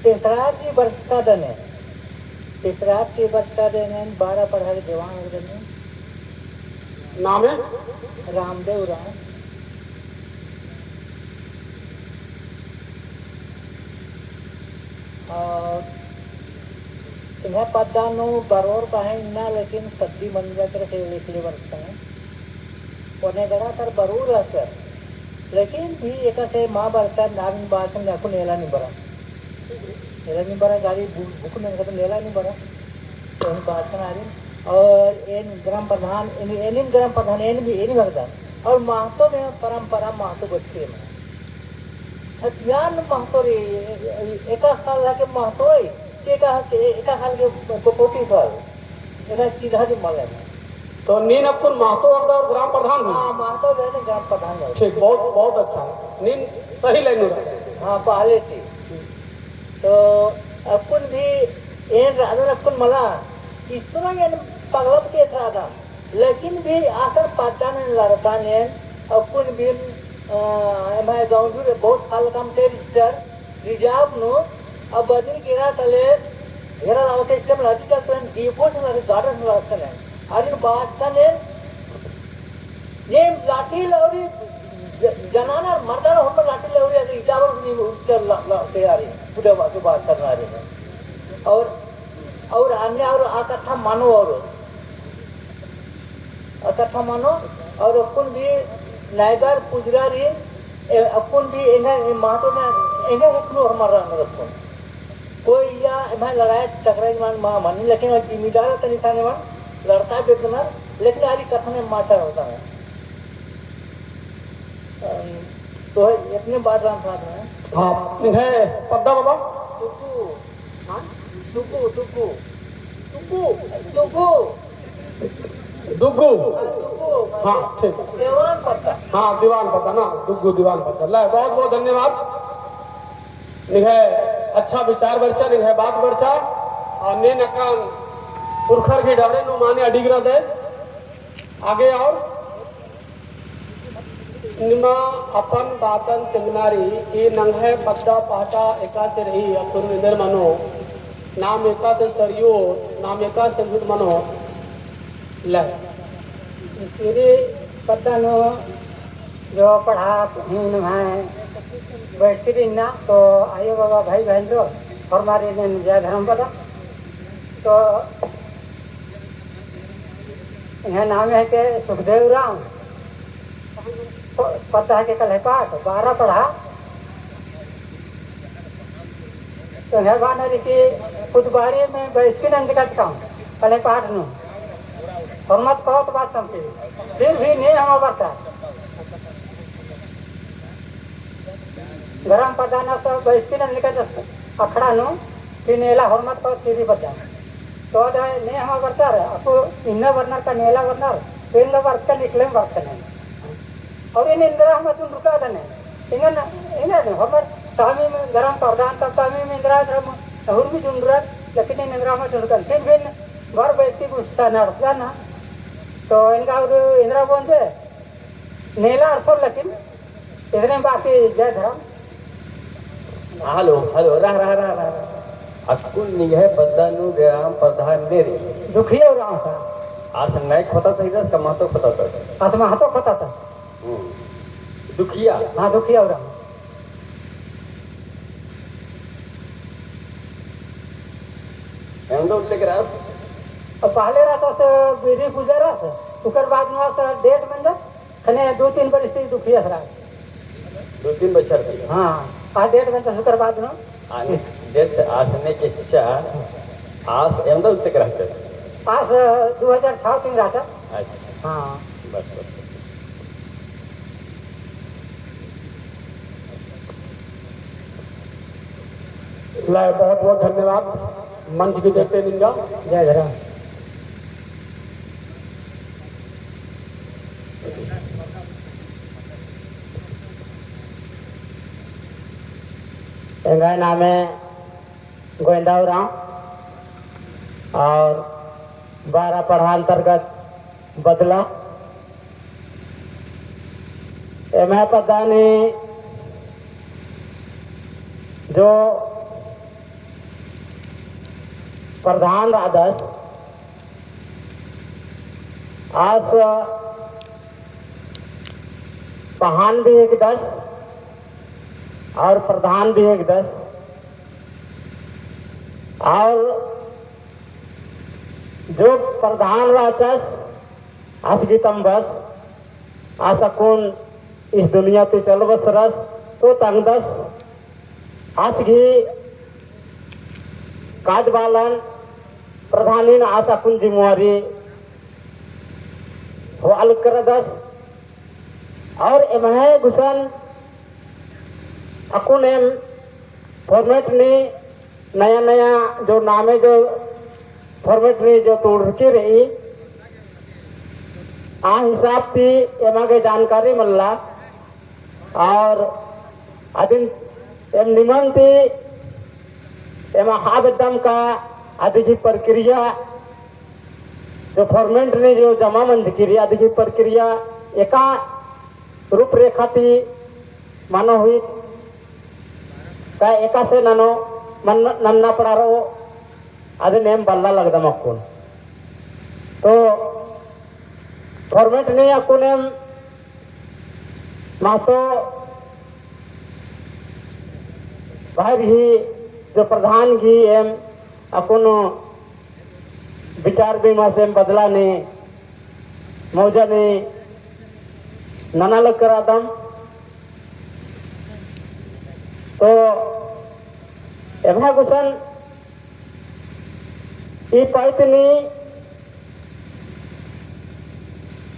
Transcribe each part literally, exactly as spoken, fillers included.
तेसरा ती बरचका दने, तेसरा ती बरचका दने, बारह पड़हा के जवान हो दने। नामे? रामदेव राम। और इन्हें पद्दा नू बरोर काहे इन्ना, लेकिन सद्दी मंजा कर से लेख ले बरचका है। ओने गड़ा तर बरू रहचर, लेकिन भी एकासे मा बरचर, नाम बाचन अक्कुन एला निम्बरा। एला निम्बरा गाड़ी बु-, बुक में खतम एला निम्बरा। तो हम बाचन आरिन, और एन ग्राम प्रधान, एन, एन ग्राम प्रधान, एन भी, एन भी भगदान। और महतो में परंपरा महतो बच्चे में। हथियान महतो रे, एका साल लागे महतो है, एका, एका साल के को-, कोटी साल। एका सीधा जो मले। तो नीन अक्कुन महतो और ग्राम प्रधान हूँ? हाँ, महतो गए ने ग्राम प्रधान गए। ठीक, बहुत, बहुत अच्छा। नीन सही लाइन में रहे। हाँ, पहले थी। तो अक्कुन भी एन राजन अक्कुन मला, इतना एन पगलम के था था। लेकिन भी आखिर पद्दा नू लड़ता ने, अक्कुन भी, अ, एम्है गाँव जूर बहुत साल काम ते रिजर, रिजर नू, अब बदिन केरा तले, घेरा लावा के इस्तेम लाती का तो एन दीपो से लड़, गार्डन से लड़ता ने। अरे बात का ने, ये लाठी लौरी, ज-, जनाना मर्दाना हम लाठी लौरी, अगर इजावर नहीं उठकर ला, ला, तैयारी, बुढ़ा बात, बात करना रही है। और और अन्य और आ कत्था मानो और आ कत्था मानो और अक्कुन भी नायगर पुजरा रई, ए, अक्कुन भी एंगा, ए, महतो ना एंगा हकनो हमारा अंदर अक्कुन। कोई या एम्है लड़ाई टकराई मान मा मानी, लेकिन वो जिम्मेदार तनी थाने मान लड़ता बेदना, लेकिन आरी कत्था ने माचा होता है। अम, तो है, इतने बात राम साथ में। हाँ, है, पद्दा बाबा। हाँ? दुग्गु, दुग्गु। दुग्गु। दुग्गु। हाँ, ठीक। दीवान पद्दा। हाँ, दीवान पद्दा ना, दुग्गु दीवान पद्दा। ले, बहुत बहुत धन्यवाद। निंग्है अच्छा विचार बरचा, निंग्है बात बरचा। और नीन अक्कन पुरखर गही डहरे नू माने अडिग रअदय। आगे और निमा अपन बातन तेंगना रई कि नंग्है पद्दा पहटा एकासे रई, अक्कुन एन्देर मनो, नाम एकासे सरियो, नाम एकासे झूठ मनो, ले। इरी पद्दा नू जो पड़हा ही नम्है बैठकी रई ना, तो आयो बाबा भाई बहन जो, होरमारिन जय धर्म बअदन। तो एंग्है नामे हिके सुखदेव उराँव। प-, पद्दा हिके कल्हे पाठ, बारह पड़हा। तो एंग्है बअनर की फुटबारी में बैसकी नंजका चिचकम, कल्हे पाठ नू। होरमत कओत बाचकम की, फिर भी ने हमा बरता। ग्राम प्रधानस बैसकी नंजका चिचकम अखड़ा नू, फिर नेला होरमत कओत फिर भी बरता। तो अद ने हमा बरतार, अक्कु इन्ना बरनर का नेला बरनर, पेन ला बरचकन, इकलेम बरचकन। और एन एन्दरा हूँ मल चुंडरका दने। एंगन, एंगन, हमर तामी में ग्राम प्रधान तब तामी में एन्दरा, एन्दरा हूँ, हुरमी चुंडरन, लेकिन एन एन्दरा हूँ मल चुंडरकन। फिर भी बर बैसकी गुस्सा नड़सकन। तो एंगा और एन्दरा बोन दे, नेला अरसोर लेकिन इतने बाकी जय धर्म। हेलो, हेलो, रह, रह, रह, रह। अक्कुन निंग्है पद्दा नू ग्राम प्रधान ने रई। दुखिया उराँव सा। आस नायक खोता था इधर का महतो खोता था? आस महतो खोता था। हम्म। दुखिया? हाँ, दुखिया उराँव। एंदो उल्लेख रास? अब पहले रास आस बीरी पूजा रास, उकर बाद नू आस डेट मेंदस, खने दो तीन बरिस ती दुखिया सरा। दो तीन बछर ती? हाँ, आ डेट में तो शुक्र बाद नो। आने डेट आसने के चा, आस एवंदा उत्ते के रहते? आस दो हज़ार छाव तीन रहता। अच्छा। हाँ। बस, बस। ला, बहुत बहुत धन्यवाद। मंच की देते निंगा। जय धर्म। एंग्है नामे गोविंदा उराँव और बारा पड़हा अंतर्गत बदला। एम्है पद्दा नू जो प्रधान रअदस, आस पहान भी हिकदस और प्रधान भी हिकदस। और जो प्रधान रहचस, आस गही तम्बस, आस अक्कुन इस दुनिया ती चल बसरस, तो तंगदस आस गही काद बालन प्रधानिन आस अक्कुन जिम्मेवारी होआ लक्करदस। और एम्है गुसन अक्कुन एम format नी नया नया जो नामे जो format नी जो तुड़रकी रई, आ हिसाब ती एमा गे जानकारी मल्ला। और अदिन एम निमन ती एमा हा बेद्दम का अदी गही प्रक्रिया जो format नी जो जमा मंजकी रई, अदी गही प्रक्रिया एका रूपरेखा ती मनो हुई का एकासे ननो मन नन्ना पड़ा रओ, अदिन एम बल्ला लगदम अक्कुन। तो format नी अक्कुन एम महतो बाहर ही जो प्रधान गही एम अक्कुन विचार विमर्श एम बदला नी मौजा नी नना लक्करदम। तो एम्है गुसन ई पइत नी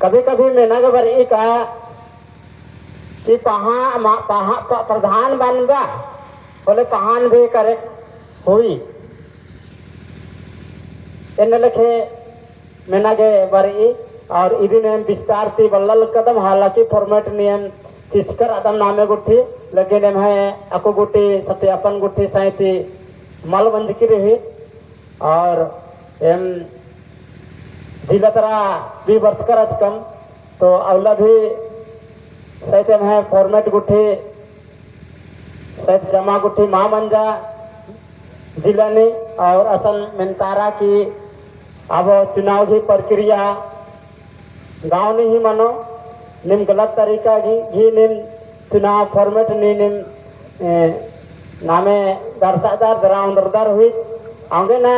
कभी कभी मेना गे बरई का कि पहा-, मा-, पहा-, प-, प्रधान बनबा होले पहान भी करे हुई। एन्ने लेखे मेना गे बरई। और इदिन एम विस्तार ती बल्ला लक्कदम, हालांकि format नी एम चिचकर अदम नामे गुट्ठी, लेकिन एम्है अक्कु गुट्ठी सत्यापन गुट्ठी सही ती मल मंजकी रई। और एम जिला तरा भी बरचकर अचकम, तो अउला भी सही ती एम्है format गुट्ठी सही ती जमा गुट्ठी मा मंजा जिला नी। और असन मेनतारा कि अब चुनाव गही प्रक्रिया गाँव नी ही मनो, नीम गलत तरीका गही, गही नीम चुनाव format नी नीम, ए, नामे दरसादर दरा ओन्दरदर हुई। औंगे ना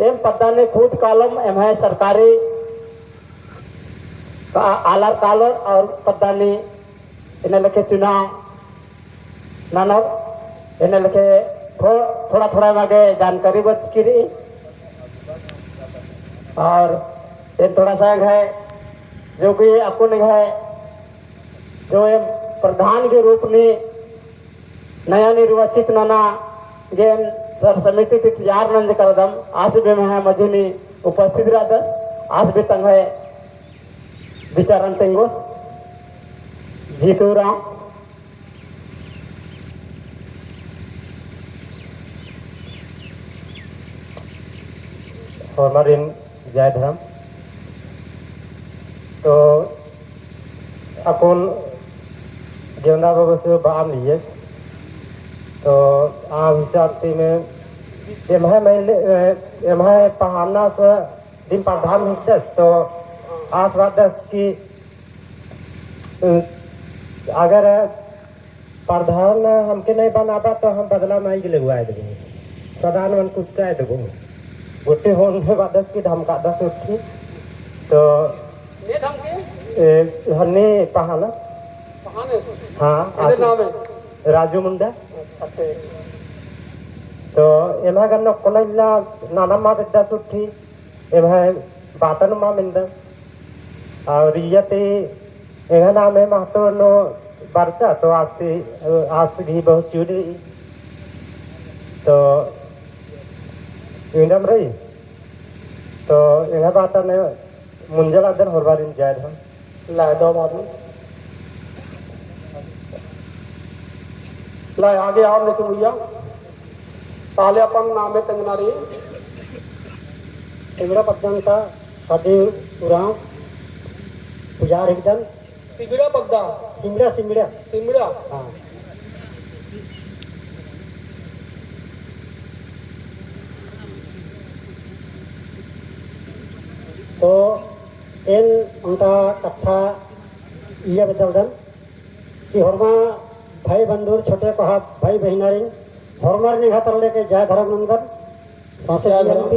एम पद्दा नी खुद कालम एम्है सरकारी का-, आलर कालर और पद्दा नी एन्ने लेखे चुनाव ननर, एन्ने लेखे थो-, थोड़ा थोड़ा एमा गे जानकारी बरचकी रई। और एन थोड़ा सा एंग्है जो कि अक्कुन एंग्है जो एम प्रधान के रूप नी नया निर्वाचित नना गे एम सर समिति ती तैयार नंजकरदम। आस भी एम्है मझी नी उपस्थित रअदस, आस भी तंग्है विचारन तेंगोस। जीतू राम। होरमारिन जय धर्म। तो अक्कुन गेवंदा बबस बाम लियस। तो आ हिसाब ती में एम्है महिले, एम्है पहानस दिम प्रधान हिकदस, तो आस बादस कि, अ, अगर प्रधान हमके नहीं बनाबा तो हम बदला माई के लगवाए देबो, सदान मन कुसकाए देबो। गोटे होन में बादस की धमकादस उठी। तो ने धमके? ए, हन्ने पहानस। पहानस? हाँ, एकर आस-, नाम है? राजू मुंडा। अच्छा, ठीक। तो एमा गन्ना कोना इल्ला नाना मा बेद्दस उठी। एम्है बातन मा मेनदन। और इय्या ती एंग्है नामे महतो नू बरचा तो आस ती, आस गही बहुत चुड़ी। तो इन्नम रई। तो एंग्है बातन मुंजा लगदन। होरमारिन जय धर्म। लाय दो बात में। लाय आगे और लेकिन भैया, पहले अपन नामे तेंगना रई। सिमड़ा पद्दा ता सदी उराँव पुजार एकदम। सिमड़ा पद्दा। सिमड़ा, सिमड़ा। सिमड़ा। हाँ। तो एन ओन्टा कत्था इया बेद्दालदन कि होरमा भाई बंधुर, छोटे कोहा भाई बहिनारिन, होरमर निंग्है तरले के जय धर्म नन्दन, सौंसे जय धर्म।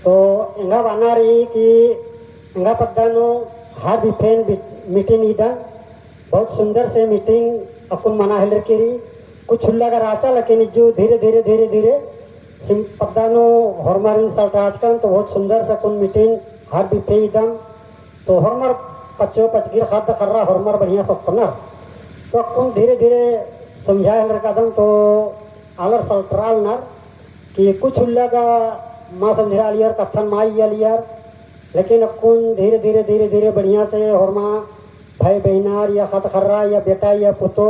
तो एंगा बअना रई कि एंगा पद्दा नू हर बिफेन बि-, meeting इदन, बहुत सुंदर से meeting अक्कुन मना हेलरकी रई। कुछ उल्ला गा रहचा, लेकिन इज्जु धीरे धीरे, धीरे धीरे सिम पद्दा नू होरमारिन सलटाचकन, तो बहुत सुंदर से अक्कुन meeting हर बिफे इदन। तो होरमर पच्चो पचगिर ख़द्द ख़र्रा होरमर बढ़िया से ओक्कनर। तो अक्कुन धीरे धीरे समझाए हेलरकादन, तो आलर सलटरालनर कि कुछ उल्ला गा मा समझरालियर, कत्थन मा इयालियर, लेकिन अक्कुन धीरे धीरे, धीरे धीरे बढ़िया से होरमा भाई बहिनार या ख़द्द ख़र्रा या बेटा या पुतो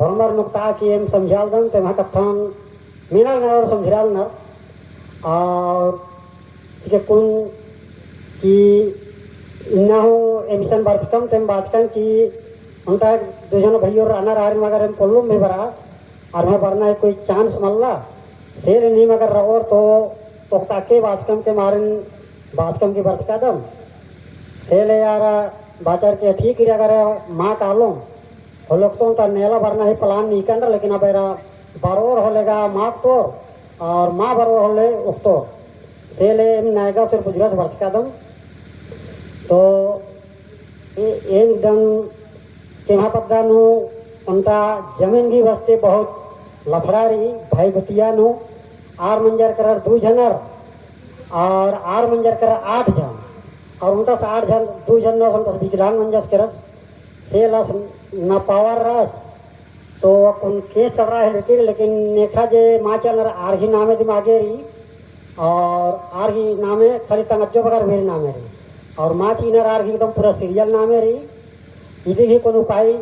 होरमर नुक्ता कि एम समझालदन, तेम्हा कत्थन मेनालनर और समझरालनर। और ठीक है, कुन कि इन्ना हूँ एम इसन बरचकम, तेम बाचकम कि ओन्टा दू झन भइयोर रअनर, आरिन मगर एम पोल्लोम भी बरआ, आर एम्है बरना ही कोई chance मल्ला, सेले नीम अगर रओर तो ओक्ताके बाचकम के मारिन बाचकम की बरचकादम। सेले आर बाचर के ठीक रई, अगर मा कालोम होले ओक्तोम, ता नेला बरना ही plan नीकन रई, लेकिन अब एरा बरओर होले गा मा ओक्तोर और मा बरओर होले ओक्तोर। सेले एम नैगा उतर बुझुरस बरचकादम। तो ए-, एन दन तेम्हा पद्दा नू ओन्टा जमीन गही वास्ते बहुत लफड़ा रई, भाई गुतिया नू आर मंजर केरर दू झनर और आर मंजर केरर आठ झन, और ओन्टस आठ झन, दू झन नू ओन्टस विकलांग मंजस केरस, से लस ना power रस, तो अक्कुन case चलरआ हेलरकी रई, लेकिन नेखा जे मा चिअनर आर ही नामे दिम आगे रई, और आर ही नामे खाली तंगज्जो बगर मेरी नामे रई, और मा चिअनर आर ही एकदम पूरा serial नामे रई। इदी ही कोनो उपाय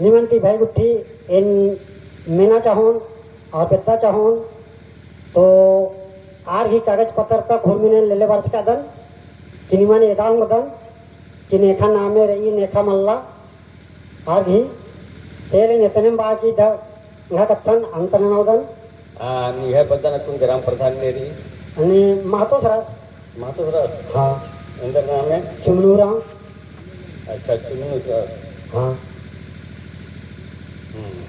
निमन ती भाई गुट्ठी एन मेना चाहोन और बेद्दा चाहोन, तो आर ही कागज पत्तर तक हुरमिन एन लेले बरचकादन कि निमन एदा ओंगदन कि नेखा नामे रई, नेखा मल्ला। आर गही सेले नेतनेम बआ कि द-, एंग्है कत्थन अंतन ननोदन। आ, निंग्है पद्दा नू अक्कुन ग्राम प्रधान ने रई? अनि महतो सरस। महतो सरस? हाँ। एन्देर नामे? चुमनू राम। अच्छा, चुमनू सरस। हाँ। हम्म।